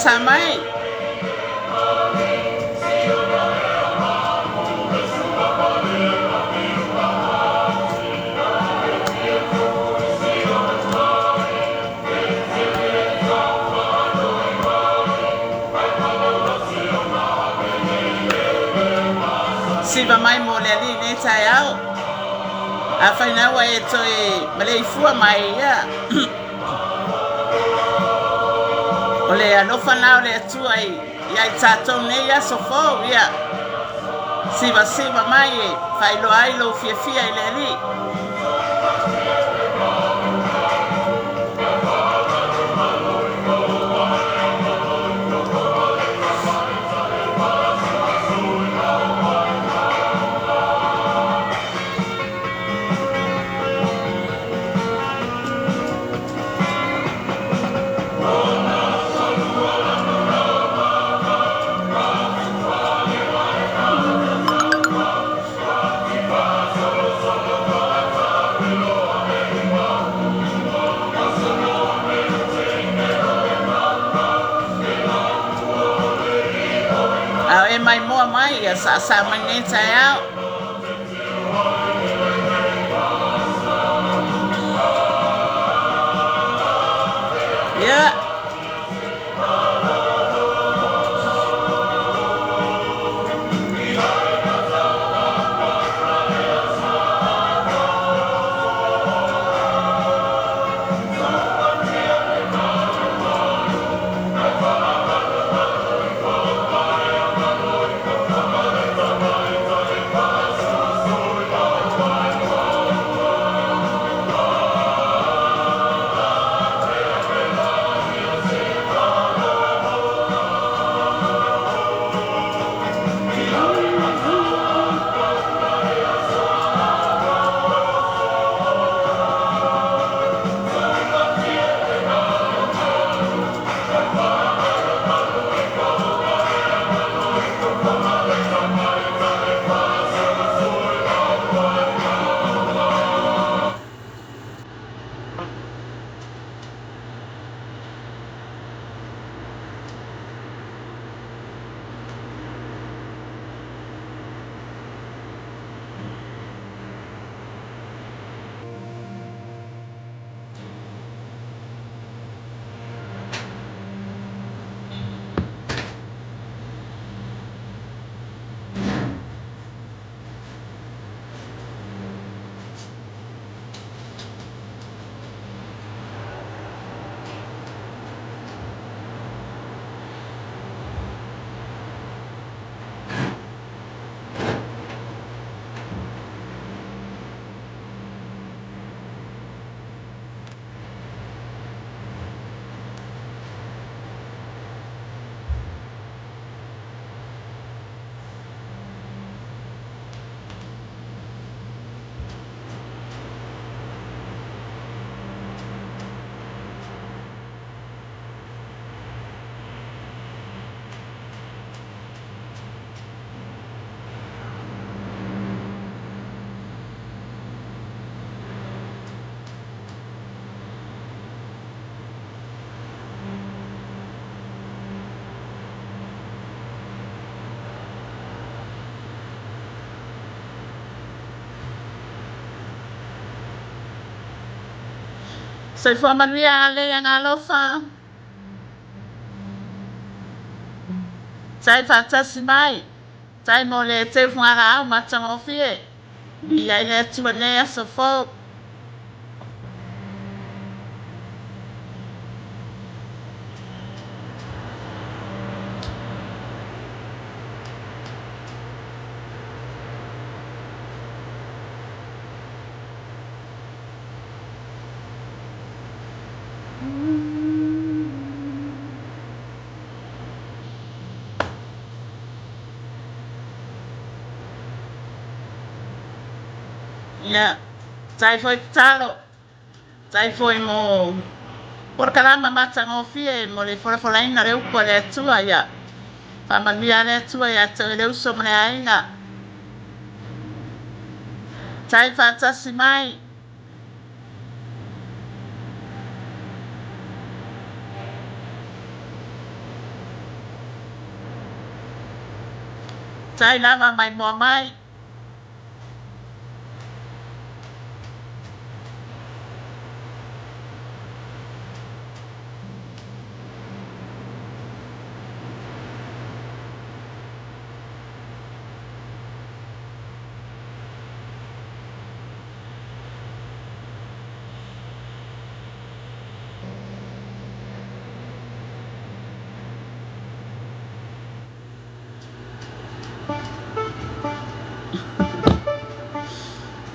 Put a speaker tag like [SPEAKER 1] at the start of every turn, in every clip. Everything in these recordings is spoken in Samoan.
[SPEAKER 1] Sa'saʻ mai. Siva mai mo le Alii i lenei taeao. Afai na ua e toe maleifua mai, ia. O le alofa na o le Atua i ia i tatou nei aso fou, ia. Sivasiva mai e faailoa ai lou fiafia i le Alii. A o e maimoa mai, ia saasaa mai nei taeao. Ia. Soifua manuia ale agalofa. Tai faatasi mai. Tai mo le teufuagalaau matagofie. Ia i le Atua nei aso fou. Ia, tai foi tatalo, tai foi mo polokalama matagofie mo le folafolaina o le upu a le Atua. Ia, faamanuia le Atua ia te oe le uso ma le aiga. Tai faatasi mai. Tai lava maimoa mai.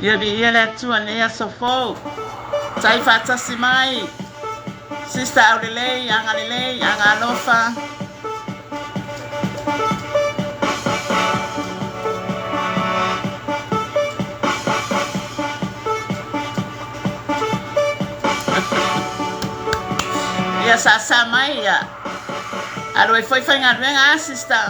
[SPEAKER 1] Ia viia le Atua i lenei aso fou. Tai faatasi mai. Sister Aulelei, Agalelei, Agalofa. Ia sāsā mai ia. Alu ai foi faigaluega a sister.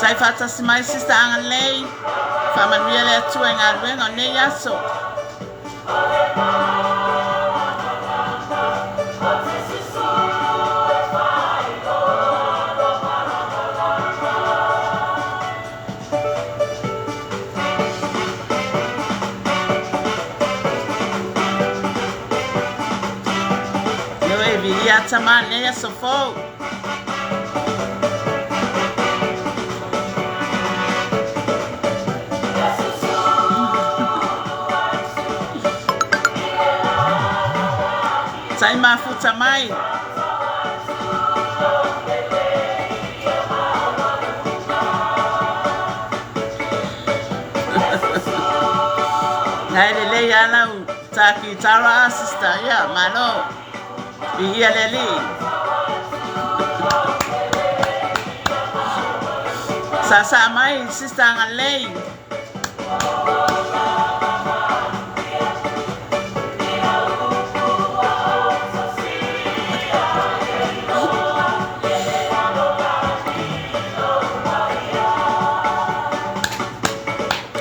[SPEAKER 1] Sai faatasi mai sister Agalelei. Faamanuia le Atua i galuega o lenei aso. Ioe, viia tama lenei aso fou. Tai mafuta mai. Nai lelei lava lau tā kitara sister. Ia, malo. Viia le Alii. Sāsā mai sister Agalelei.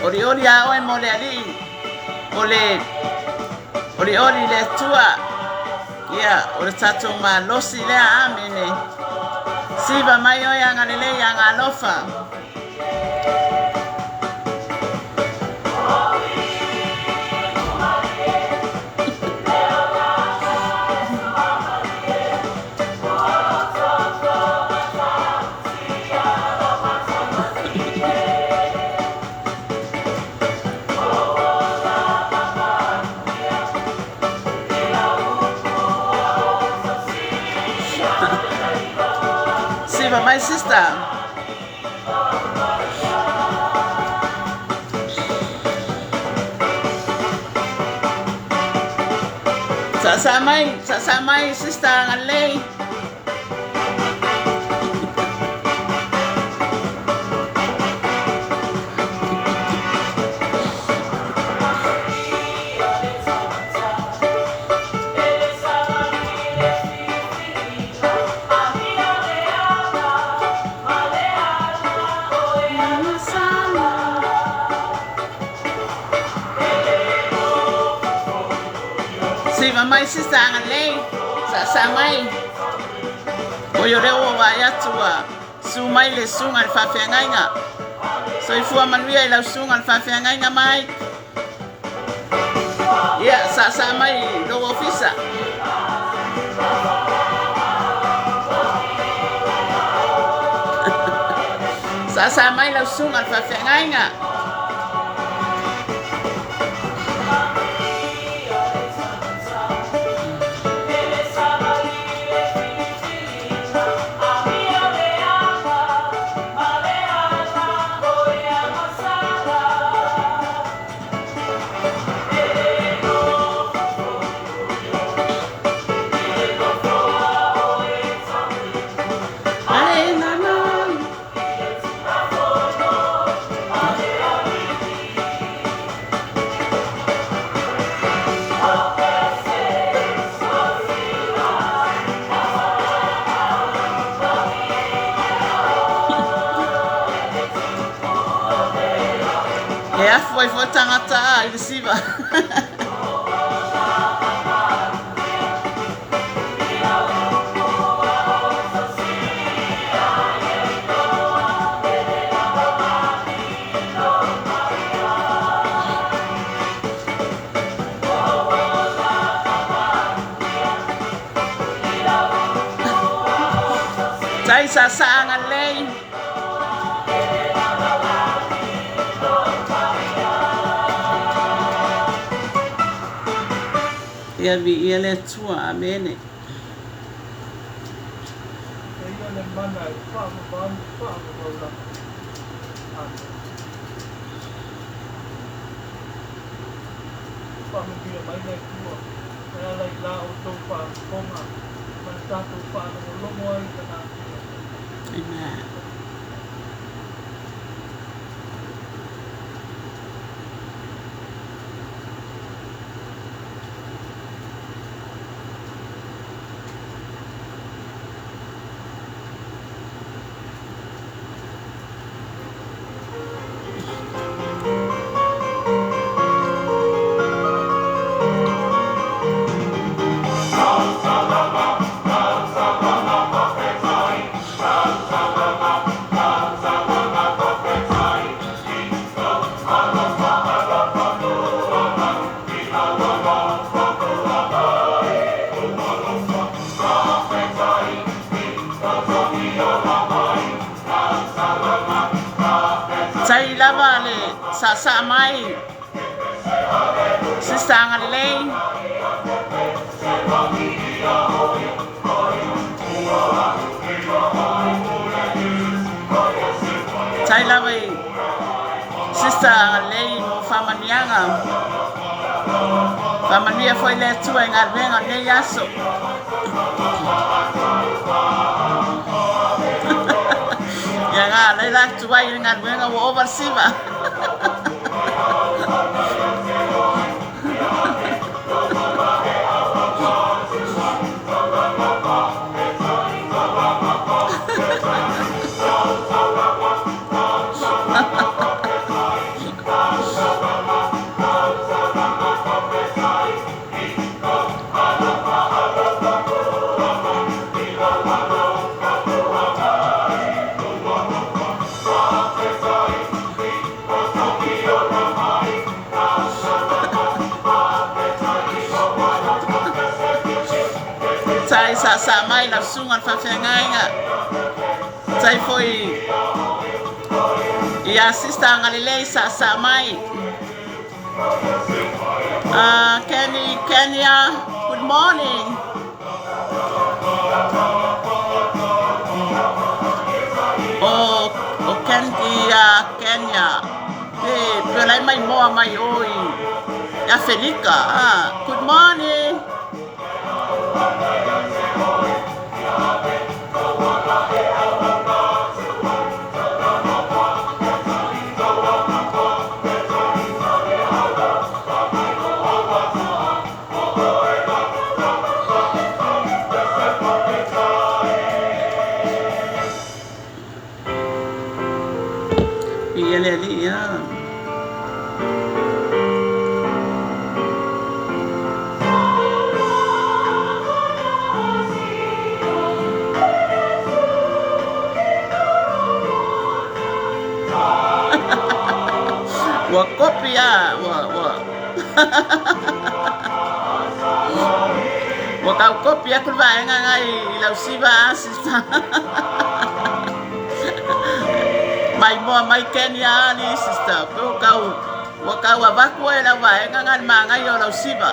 [SPEAKER 1] Olioli a oe mo le Alii. O le olioli le Atua. Ia, o le tatou malosi lea. Amene. Siva mai oe Agalelei Agalofa. Siva mai sister. Sāsā mai, sāsā mai sister Agalelei. Siva mai sister Agalelei. Sāsā mai. O i o lea ua vaai atu ua su mai le susuga i le faafeagaiga. Soifua manuia i lau susuga i le faafeagaiga mai. Ia, sāsā mai i lou ofisa. Sāsā mai lau susuga i le faafeagaiga. Ae na na. Tapu ai foi tagata a i le siva. Tai sa agalelei. Ia viia le Atua. Amene.
[SPEAKER 2] E ia le mana e faavavau ma faavavau lava. Amene. Faamanuia mai le Atua e ala i la outou faafofoga ma le tatou faalogologo ai i Lana Afioga.
[SPEAKER 1] Amen. Tai lava le saasaa mai Sister Agalelei. Tai lava i Sister Agalelei mo faamanuiaga. Faamanuia foi le Atua i galuega o lenei aso. Ia ngā laila atu ai i le galuega ua ova le siva. Tai saasaa mai lau susuga i le faafeagaiga. Tai foi ia Sister Agalelei saasaa mai. Kenny, Kenya, good morning. O, o Ken ia Kenya. Pe, pe lai mai moa mai o i Afelika. Ah, good morning. Ia le alii ia. Ua kopi a, ua, ua. Ua kau kopi aku le vaega nga i lau siva a, sister. Mai moa mai Kenya ali, sister. Pe ua kau, ua kau avaku ai lau vaega nga le magai o lau siva.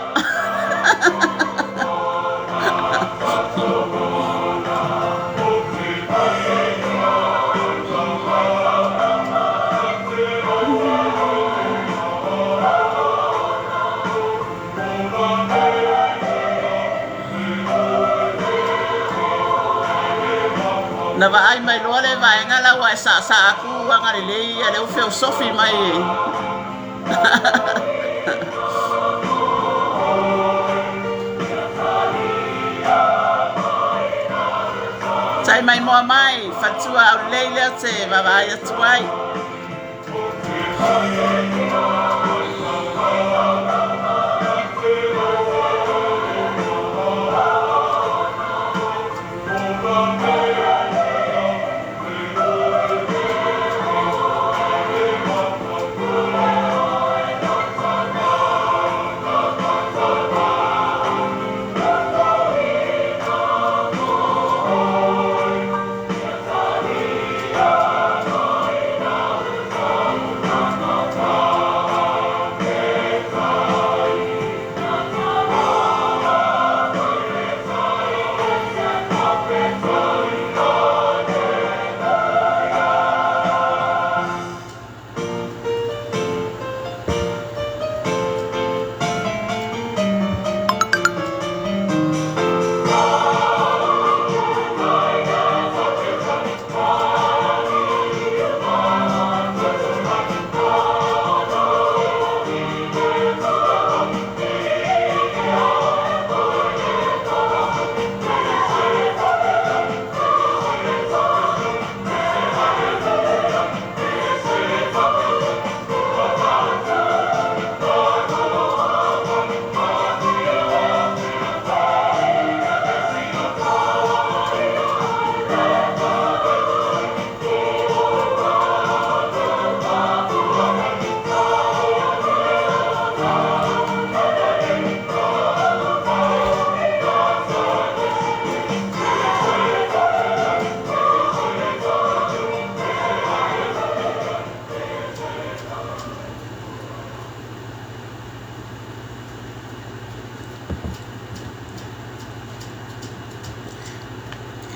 [SPEAKER 1] Na vaai mai loa le vaega la ua e saasaa aku agalelei ia lea ua feosofi mai e. Tai mai moa mai, fatua aulelei lea te vaavaai atu ai.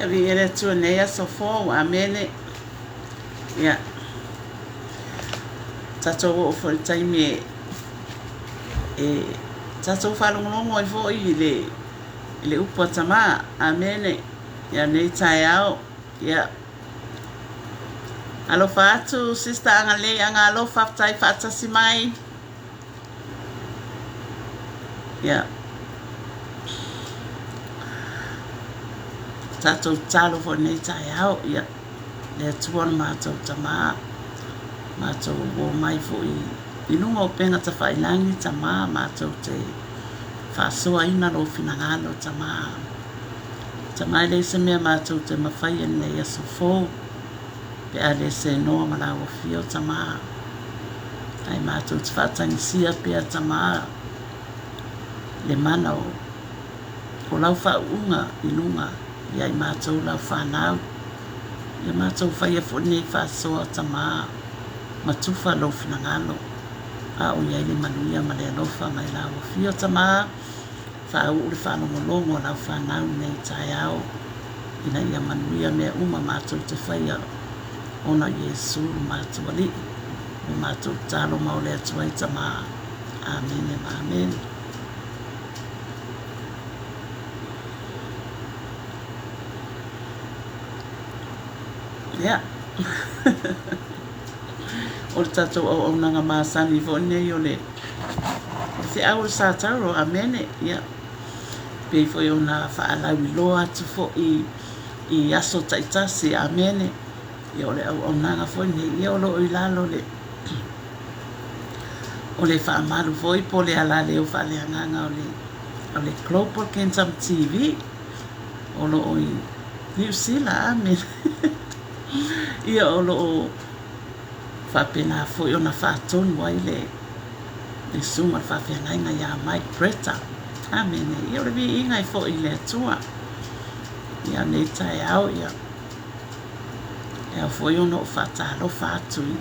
[SPEAKER 1] Ia viia le Atua i lenei aso fou. Amene. Ia, tatou oo foi i le taimi e, e tatou faalogologo ai foi i le, i le upu a Tamā. Amene. Ia lenei taeao. Ia, alofa atu Sister Agalelei Agalofa, faafetai faatasi mai. Ia, tatou tatalo foi i lenei taeao, ia, le Atua lo matou Tamā, matou o mai foi i luga o upega tafailagi Tamā, matou te faasoaina lou finagalo Tamā. Tamā e leai se mea matou te mafaia i lenei aso fou, pe a le senoa ma lau afio Tamā. Ae matou te faatagisia pea Tamā le mana o o lau faauuga i luga ia i matou lau fanau. Ia matou faia foi lenei faasoa Tamā ma tufa lou finagalo a o i ai le manuia ma le alofa mai lau afio Tamā. Faauu le faalogologo a lau fanau i lenei taeao ina ia manuia mea uma matou te faia ona o Iesu lo matou Alii. Ua matou tatalo ma ole atu ai Tamā. Amene ma amene. Ia. O le tatou auaunaga masani foi lenei o le O le feau o le Sa Tauro, amene. Ia, pei foi ona faalauiloa atu foi i aso taitasi, amene. Ia, o le auaunaga foi lenei, ia o lo o i lalo o le o le faamalu foi po o le alaleo faaleagaga o le o le Global Kingdom TV o lo o i Niu Sila, amene. Ia, o lo o faapena foi ona faatonu ai le le susuga i le faafeagaiga ia Mike Bretta. Amene. Ia o le viiga e foi i le Atua. Ia nei taeao, ia e ao foi ona ou faatalofa atu i,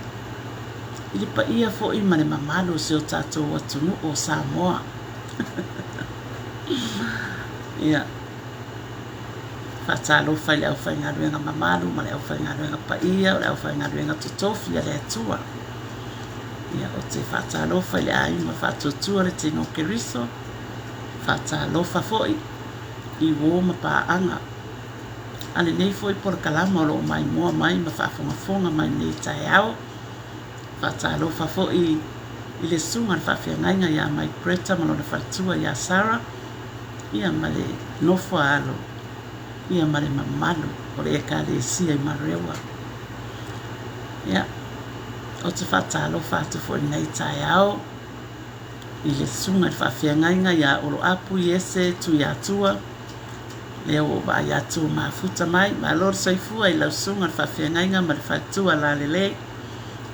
[SPEAKER 1] i le paia foi ma le mamalu o si o tatou atunuu o Samoa. Ia, Faatalofa i le aufaigaluega mamalu ma le aufaigaluega paia, o le aufaigaluega totofi a le Atua. Ia, ou te faatalofa i le aiga faatuatua le tino o Keriso. Faatalofa foi i uō ma paaga a lenei foi polokalama o lo o maimoa mai ma faafogafoga mai i lenei taeao. Faatalofa foi i le susuga i le faafeagaiga ia Mike Bretta ma lona faletua ia Sarah. ia ma le nofo a alo, ia ma le mamalu o le Ekalesia i Marewa. Ia, ou te faatalofa atu foi i lenei taeao i le susuga i le faafeagaiga ia Oloapu Iese Tuiatua, lea ua ou vaai atu ua mafuta mai. Malo le soifua i lau susuga i le faafeagaiga ma le faletua lalelei,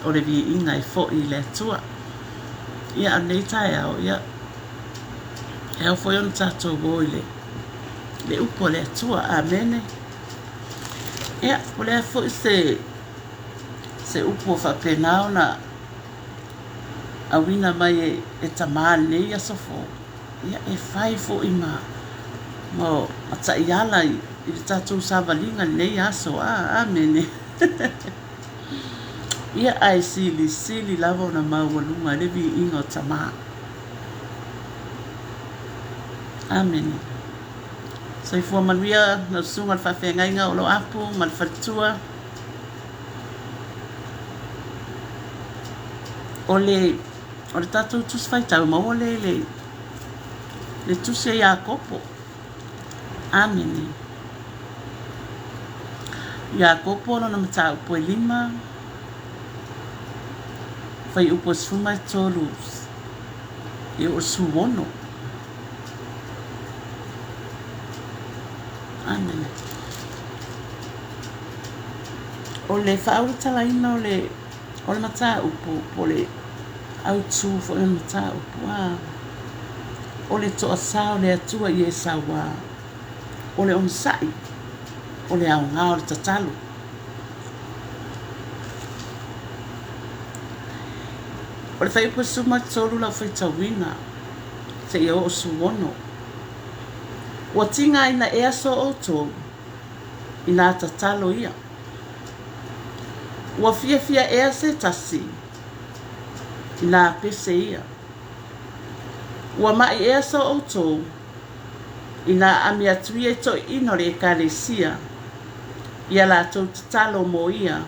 [SPEAKER 1] o le viiga e foi i le Atua. Ia, a o lenei taeao, ia, E ao foi ona tatou o i le, le upu a le Atua. Amene. Ia, o le a foi se, se upu ua faapena ona auina mai e, e Tamā i lenei aso fou, ia e fai foi ma, ma, ma taiala i, i le tatou savaliga i lenei aso. A, amene. Ia, ae silisili lava ona maualuga ai le viiga o Tamā. Amene. Soifua manuia lau susuga i le faafeagaiga o Loapu ma le faletua. O le, o le tatou tusi faitau maua lea i le, le tusi a Iakopo. Amene. Iakopo lona mataupu e lima, fuaiupu e 13 e oo i le 16. Amene. O le faaulutalaina o le o le mataupu po o le autū foi o le mataupu, a o le toasā o le Atua i e sauā, o le onosai, o le aoga o le tatalo. O le fuaiupu e 13 lau faitauina seia oo 16. Ua tigaina ea so outou? Inā tatalo ia. Ua fiafia ea se tasi inā pese ia. Ua maʻi ea so ʻoutou inā ʻami atu ia i toeʻina o le ʻEkalesia ia lātou tatalo mo ia,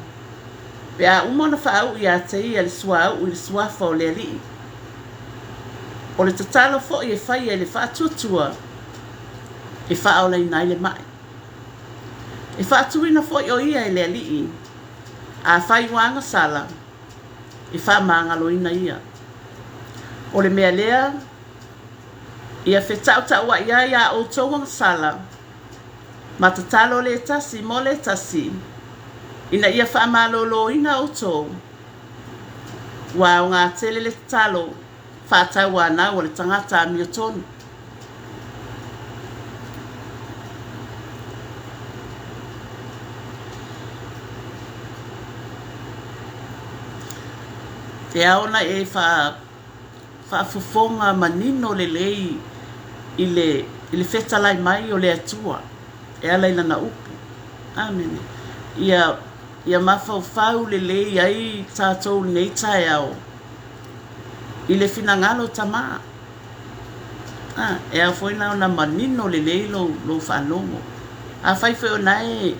[SPEAKER 1] pe a uma ona faauu iā te ia le suauu i le suafa o le Alii. O le tatalo foʻi e faia i le faatuatua e faaolaina ai le maʻi. E faatuina foi ʻo ia e le Alii, afai ua agasala, e faamagaloina ia. O le mea lea, ia fetaʻutaʻuaʻi ai a ʻoutou agasala, ma tatalo le tasi mo le tasi, ina ia faamalōlōina ʻoutou. Ua aoga tele le tatalo faatauanau a le tagata amiotonu. E ao ona e faafofoga manino lelei i le i le fetalai mai o le Atua e ala i Lana upu. Amene. Ia ia mafaufau lelei ai tatou i lenei taeao i le finagalo Tama. A, e ao foi la ona manino lelei lou, lou faalogo. Afai foi o na e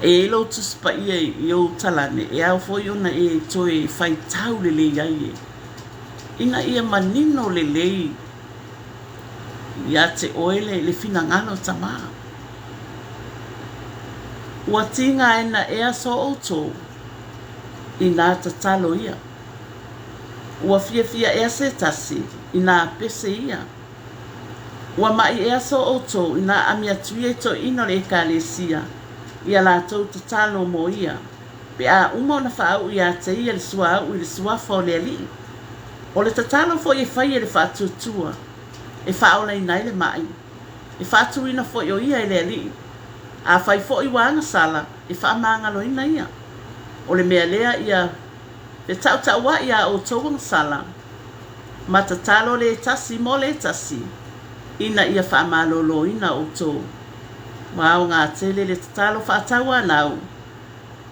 [SPEAKER 1] e i ai lou Tusi Paia i ou talane, e ao foi ona e toe faitau lelei ai e, ina ia manino lelei ia te oe le, le finagalo Tama. Ua tigaina ea so outou inā tatalo ia. Ua fiafia ea se tasi inā pese ia. Ua maʻi ea so ʻoutou inā ʻami atu ia i toeʻina o le ʻEkalesia ia lātou tatalo mo ia, pe a uma ona faauu iā te ia le suauu i le suafa o le Alii. O le tatalo foi e fai e le faatuatua, e faaolaina ai le maʻi, e faatuina foi o ia e le Alii. Afai foi ua agasala, e faamagaloina ia. O le mea lea ia fetaʻutaʻuaʻi a ʻoutou agasala, ma tatalo le tasi mo le tasi, ina ia faamalōlōina ʻoutou. Ua aoga tele le tatalo faatauanau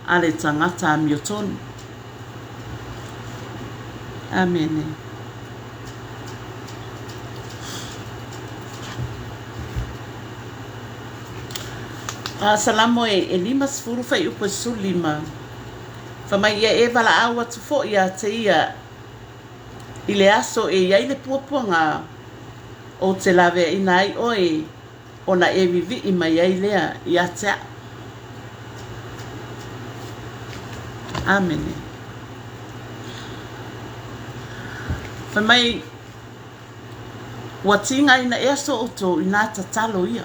[SPEAKER 1] a le tagata amiotonu. Amene. A Salamo e 50 fuaiupu e 15, Fai mai ia e valaau atu foi ia te ia i le aso e i ai le puapuaga, ou te laveaina ai oe ona e vivii mai ai lea ia te aʻu. Amene. Fai mai, Ua tigaina ea so outou inā tatalo ia?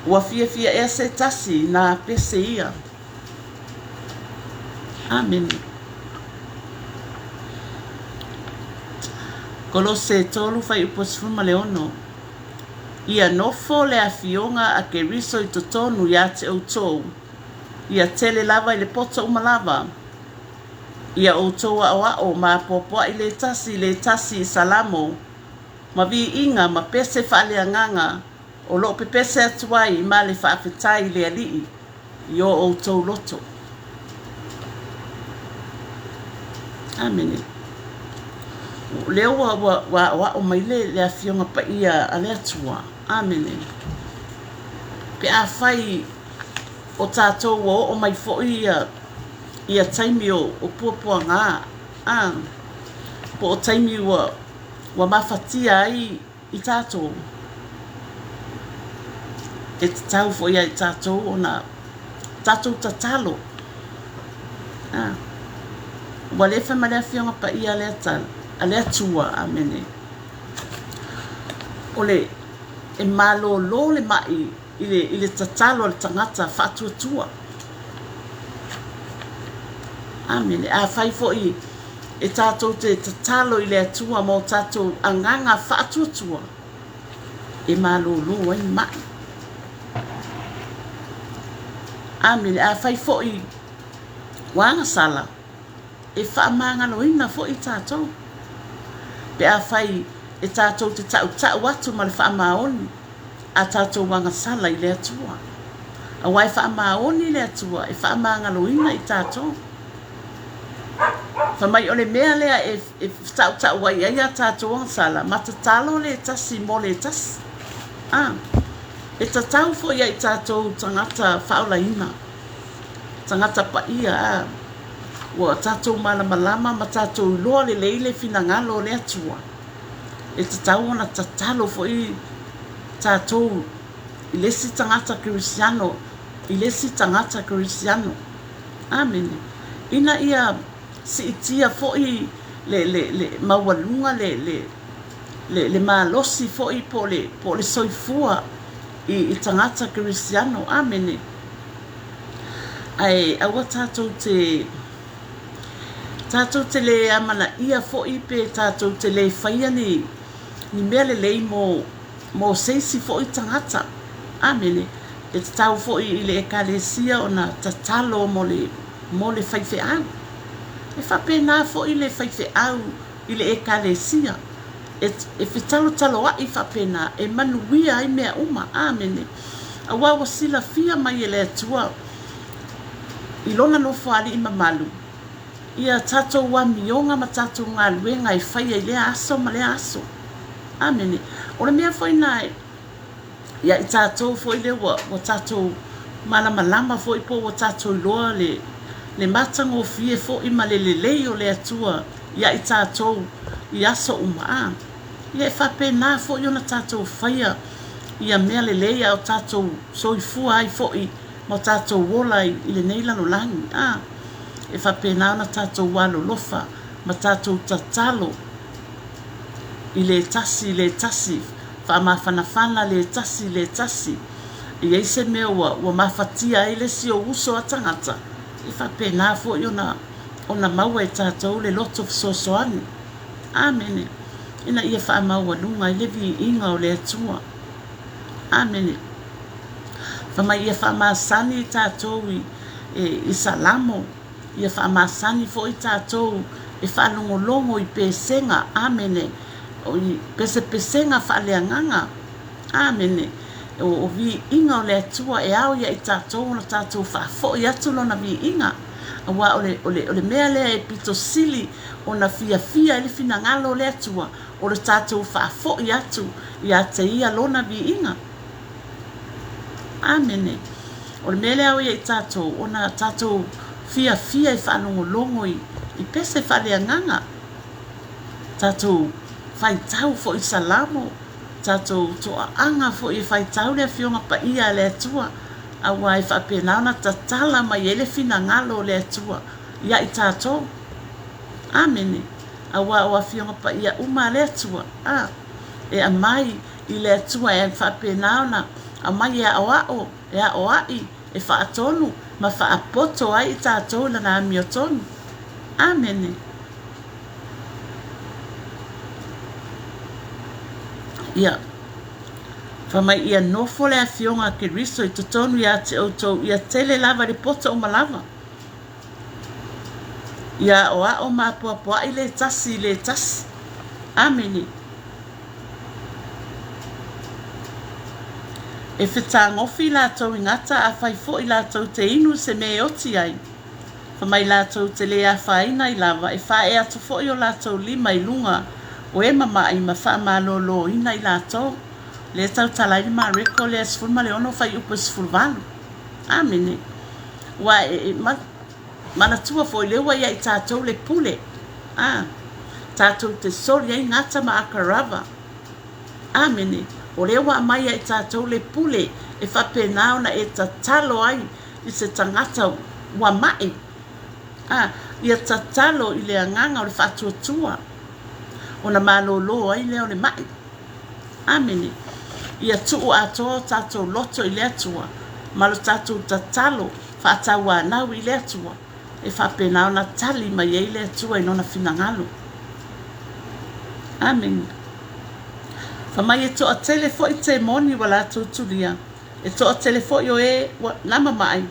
[SPEAKER 1] Ua fiafia ea se tasi inā pese ia? Amene. Kolose 3 fuaiupu 16 Ia nofo le afioga a Keriso i totonu iā te outou, ia tele lava i le poto uma lava, Ia outou aʻoaʻo ma apoapoaʻi le tasi le tasi i Salamo, ma viiga ma pese faaleagaga o loo pepese atu ai ma le faafetai i le Alii i o outou loto. Amene. O lea ua, ua, ua aʻoaʻo mai le, le Afioga Paia a le Atua. Amene. Pe afai o tatou ua oo mai foi ia ia taimi o, o puapuagā, ā, po o taimi ua, ua mafatia ai i tātou, e tatau foi ia i tātou ona tātou tatalo. Ā, ua le fai mai le Afioga Paia a le Atua, a le Atua, Amene. O le, e malōlō le maʻi i le, i le tatalo a le tagata faatuatua. Amene. Afai foi e tātou te tatalo i le Atua mō tātou agaga faatuatua, e malōlō ai maʻi. Amene. Afai foi ua agasala, e faamagaloina foi tātou. Pe afai e tatou te tautau atu ma le faamaoni a tatou agasala i le Atua. Aua e faamaoni le Atua e faamagaloina i tatou. Fai mai o le mea lea e e tautau ai ai a tatou agasala, ma tatalo le tasi mo le tasi. A, e tatau foi ia i tatou tagata faaolaina, tagata paia, a, ua tatou malamalama ma tatou iloa lelei le finagalo o le Atua, e tatau ona tatalo foi tatou i le isi tagata kerisiano, i le isi tagata kerisiano. Amene. Ina ia siitia foi le, le, le maualuga le, le, le, le malosi foi po o le, po o le soifua i, i tagata kerisiano. Amene. Ae aua tatou te tatou te lē amanaia foi pe tatou te lē faia ni ni mea lelei mo mo se isi foi tagata. Amene. E tatau foi i le Ekalesia ona tatalo mo le mo le faifeau. E faapena foi le faifeau i le Ekalesia, e, e fetalotaloaʻi faapena e manuia ai mea uma. Amene. Aua ua silafia mai e le Atua i Lona Nofoalii mamalu ia tatou amioga ma tatou galuega e faia i lea aso ma lea aso. Amene. O le mea foi lena ia i tatou foi lea ua, ua tatou malamalama foi po ua tatou iloa le, le matagofie foi ma le lelei o le Atua ia i tatou i aso uma. A, ia e faapena foi ona tatou faia ia mea lelei a o tatou soifua ai foi ma o tatou ola ai i lenei lalolagi. A, e faapena ona tatou alolofa ma tatou tatalo i le tasi i le tasi, faamafanafana le tasi i le tasi. E i ai se mea ua, ua mafatia ai le isi ou uso a tagata, e faapena foi ona, ona maua e tatou le loto fesoasoani. Amene. Ina ia faamaualuga ai le viiga o le Atua. Amene. Fai mai ia faamasani tatou i, e, i Salamo, ia faamasani foi tatou e faalogologo i pesega, amene, o i pesepesega faaleagaga, amene, o, o viiga o le Atua e ao ia i tatou ona tatou faafoi atu lona viiga, aua o le, o le, o le mea lea e pito sili ona fiafia ai le finagalo o le Atua, o le tatou faafoi atu ia te Ia lona viiga. Amene. O le mea lea o ia i tatou, ona tatou fiafia e faalogologo i, i pese faaleagaga, tatou faitau foi i Salamo, tatou toaaga foi e faitau le Afioga Paia a le Atua, aua e faapena ona tatala mai ai le finagalo o le Atua ia i tatou. Amene. Aua o Afioga Paia uma a le Atua, a, e aumai i le Atua e faapena ona aumai e aoao, e aoaʻi, e faatonu ma faapoto ai i tatou i Lana amiotonu. Amene. Ia, fai mai ia nofo le Afioga a Keriso i totonu ia te outou, ia tele lava i le poto uma lava. Ia aoao ma apoapoaʻi le tasi i le tasi. Amene. E fetagofi latou i gata afai foi latou te inu i se mea e oti ai. Fai mai latou te le afaina ai lava, e faaee atu foi o latou lima i luga o e mamaʻi ma faamalōlōina i latou. Lea e tautala ai le Mareko lea 16 fuaiupu e 18. Amene. Ua e, e manatua foi lea ua ia i tatou le pule, a, tatou te soli ai gata ma akarava. Amene. O lea ua aumai ia i tatou le pule e faapena ona e tatalo ai i se tagata ua maʻi. A, ia tatalo i le agaga o le faatuatua ona malōlō ai lea o le maʻi. Amene. Ia tuu atoa o tatou loto i le Atua ma lo tatou tatalo faatauanau i le Atua, e faapena ona tali mai ai le Atua i Lona finagalo. Amene. Fai mai e toatele foi temoni ua latou tulia, e toatele foi o e ua na mamaʻi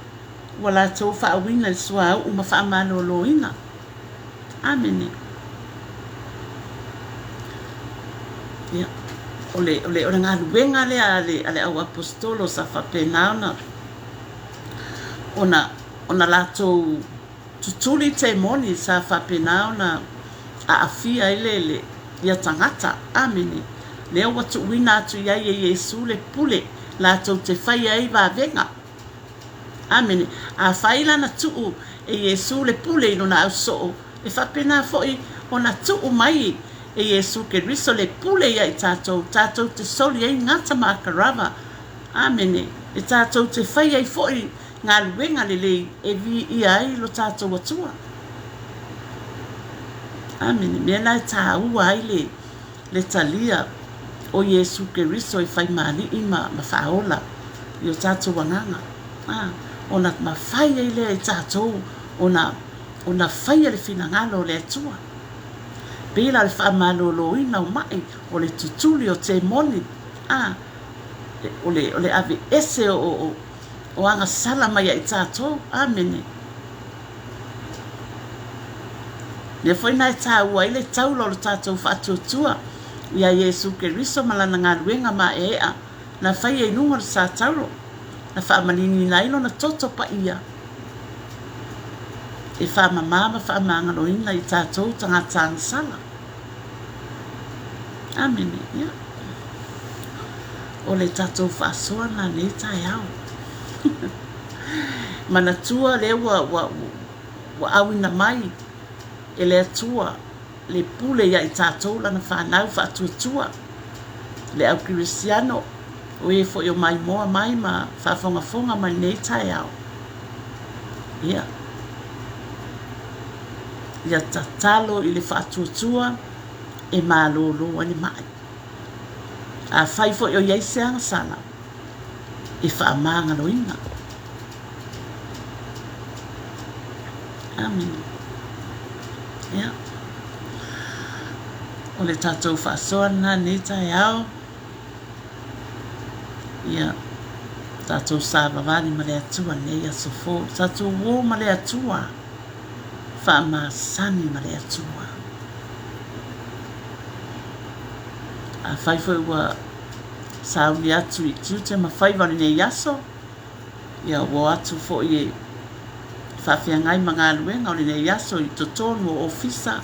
[SPEAKER 1] ua latou faauina i le suauu ma faamalōlōina. Amene. Ia, o le, o le, o le galuega lea a le, a le au aposetolo sa faapena ona, ona, ona latou tutuli temoni sa faapena ona aafia ai le, le, ia tagata. Amene. Lea ua tuuina atu i ai e Iesu le pule latou te faia ai vavega. Amene. Afai la na tuu e Iesu le pule i lona ausoo, e faapena foi ona tuu mai e Iesu Keriso le pule ia i tatou, tatou te soli ai gata ma akarava. Amene. E tatou te fai ai foi galuega lelei e viia ai lo tatou Atua. Amene. Mea na e tāua ai le, le talia o Iesu Keriso e fai ma Alii ma, ma Faaola i o tatou agaga. A, ona mafai ai lea e tatou ona, ona faia le finagalo o le Atua. Pei la o le faamaloloina o mai, o le tutuli o temoni, a, o le, o le aveese o, o, o agasala mai ia i tatou. Amene. Mea foi na e tāua ai le taula o lo tatou faatuatua iā Iesu Keriso ma Lana galuega maeaea na faia i luga o le satauro, na faamaliniina ai Lona toto paia e faamamā ma faamagaloina i tatou tagata agasala. Amene. Ia. O le tatou faasoa lena i lenei taeao. Manatua lea ua, ua, ua auina mai e le Atua le pule ia i tatou lana fanau faatuatua, le au kerisiano, o e foi o maimoa mai ma faafogafoga mai lenei taeao. Ia, ia tatalo i le faatuatua e malolo ai le mai. Afai foi o i ai se agasala, e faamagaloina. Amene. Ia. O le tatou faasoa lena i lenei taeao. Ia, tatou savavali ma le Atua i lenei aso fou. Tatou uo ma le Atua. Faamasani ma le Atua. Afai foi ua sauni atu i tiute ma faiva o lenei aso, ia ua o atu foi e faafeagai ma galuega o lenei aso i totonu o ofisa,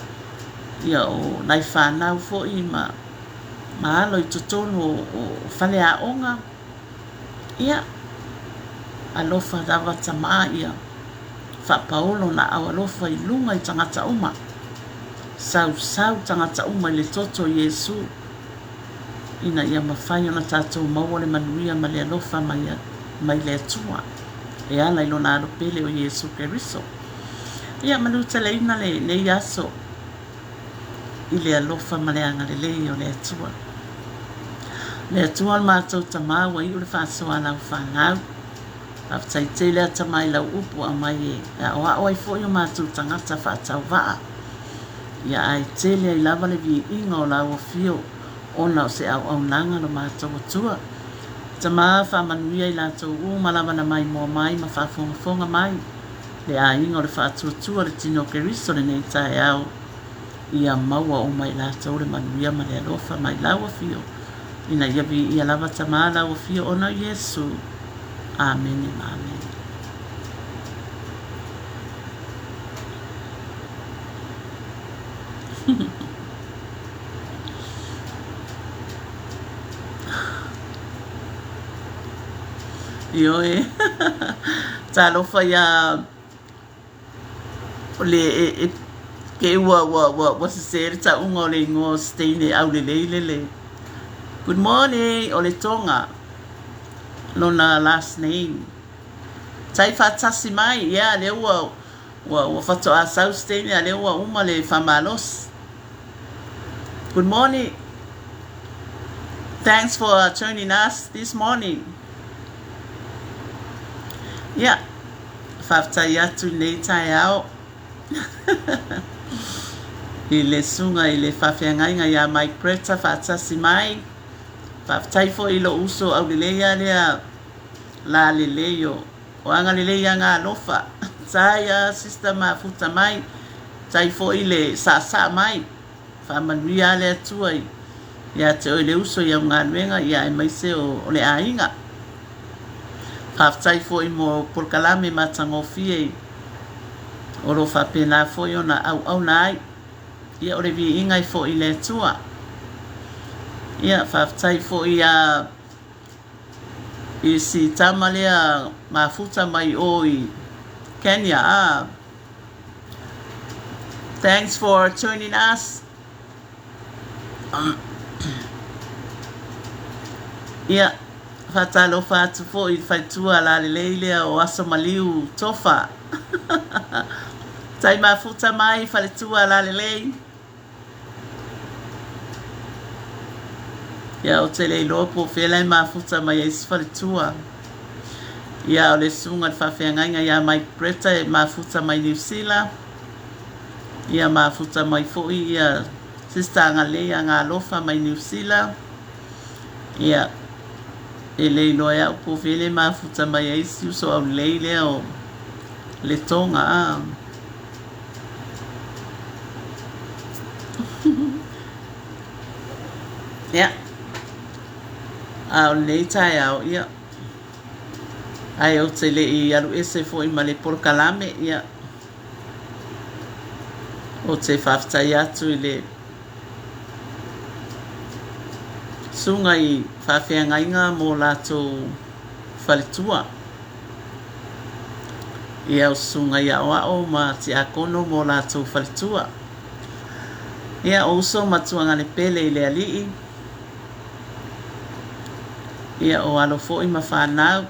[SPEAKER 1] ia o nai fanau foi ma, ma alo i totonu o, o faleaoga. Ia, alofa lava Tama ia faapaolo na au alofa i luga i tagata uma. Sausau tagata uma i le toto o Iesu ina ia mafai ona tatou maua le manuia ma le alofa mai, mai le Atua e ala i Lona Alo pele o Iesu Keriso. Ia manuteleina lenei aso i le alofa ma le agalelei o le Atua. Le Atua o le matou Tama ua iu le faasoa a lau fanau. Faafetai tele a Tama i lau upu aumai e aoao ai foi o matou tagata faatauvaa. Ia ae tele ai lava le viiga o lau afio ona o se auaunaga lo matou Atua. Tama faamanuia i latou uma lava na maimoa mai ma faafogafoga mai le aiga o le faatuatua le tino o Keriso lenei taeao. Ia maua uma e latou le manuia ma le alofa mai lau afio ina ia viia lava Tama lau afio ona o Iesu. Amene ma amene. Ioe. Talofa iā o le e, e, ke ua, ua, ua, ua sesē le tauga o le igoa o se teine aulelei lele. Good morning, o le Tonga lona last name. Tai faatasi mai, yeah, lea ua, ua, ua faatoa sau se teine a lea ua uma le faamalosi. Good morning. Thanks for joining us this morning. Yeah, faafetai atu i lenei taeao i le susuga i le faafeagaiga ia Mike Bretta faatasi mai. Faafetai foi i lou uso aulelei lava lea lalelei o o agalelei ia Galofa. Tai a Sister Mafuta mai, tai foi le saasaa mai. Faamanuia lava le Atua i Ia te oe le uso i au galuega ia aemaise o le aiga. Faafetai foi mo polokalame matagofie o lo o faapena foi ona auauna ai. Ia o le viiga e foi i le Atua. Ia faafetai foi ia i si tama lea mafuta mai o i Kenya. Ah, thanks for tuning us. Ia, faatalofa atu foi i le faletua lalelei lea o Aso Maliu Tofa. Tai mafuta mai faletua lalelei. Ia, ou te le iloa po o fea la e mafuta mai ai si faletua. Ia, o le susuga i le faafeagaiga ia Mike Bretta e mafuta mai Niu Sila. Ia mafuta mai foi ia Sister Agalelei Agalofa mai Niu Sila. Ia, e le iloa e au po o fea le mafuta mai ai si uso aulelei lea o Letoga. A. Ia, a o lenei taeao, ia, ae ou te le i alu ese foi ma le polokalame, ia, Ou te faafetai atu i le susuga i faafeagaiga mo latou faletua. Ia o susuga i aoao ma tiakono mo latou faletua. Ia o uso ma tuagalepele i le alii. Ia o alo foi ma fanau.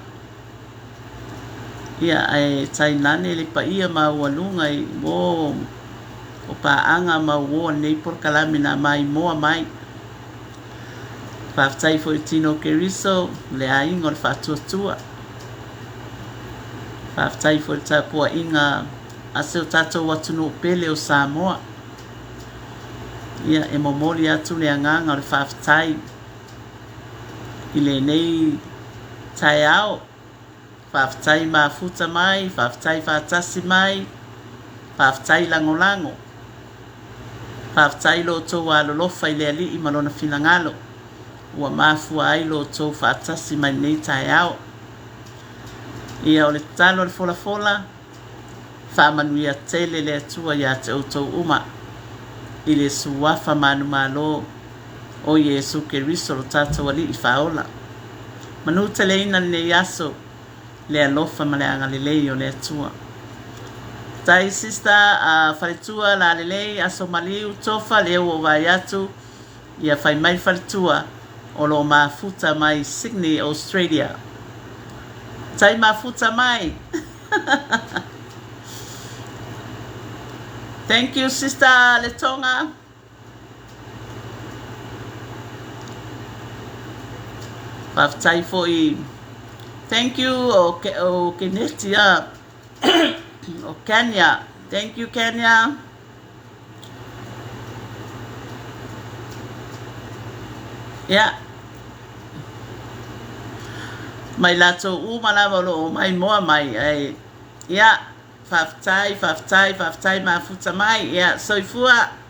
[SPEAKER 1] Ia, ae tainane le paia maualuga i uō o paaga ma uō o lenei polokalame na maimoa mai. Faafetai foi i Tino Keriso, le aiga o le Faatuatua. Faafetai foi i le tapuaiga a si o tatou atunuu pele o Samoa. Ia, e momoli atu le agaga o le faafetai i lenei taeao. Faafetai mafuta mai, faafetai faatasi mai, faafetai lagolago. Faafetai lo outou alolofa i le Alii ma Lona finagalo ua mafua ai lo outou faatasi mai lenei taeao. Ia o le tatalo a le folafola, Faamanuia tele le Atua ia te outou uma i le Suafa manumalo o Iesu Keriso lo tatou Alii Faaola. Manuteleina lenei aso le alofa ma le agalelei o le Atua. Tai sister a faletua lalelei aso maliu tofa lea ua ou vaai atu ia fai mai faletua o lo o mafuta mai Sydney Australia. Tai mafuta mai. Thank you sister Letoga. Faafetai foi. Thank you o, o Keneti a o Kenya. Thank you Kenya. Ia. Mai latou uma lava o lo o maimoa mai. Ai, ia, faafetai, faafetai, faafetai mafuta mai. Ia, soifua.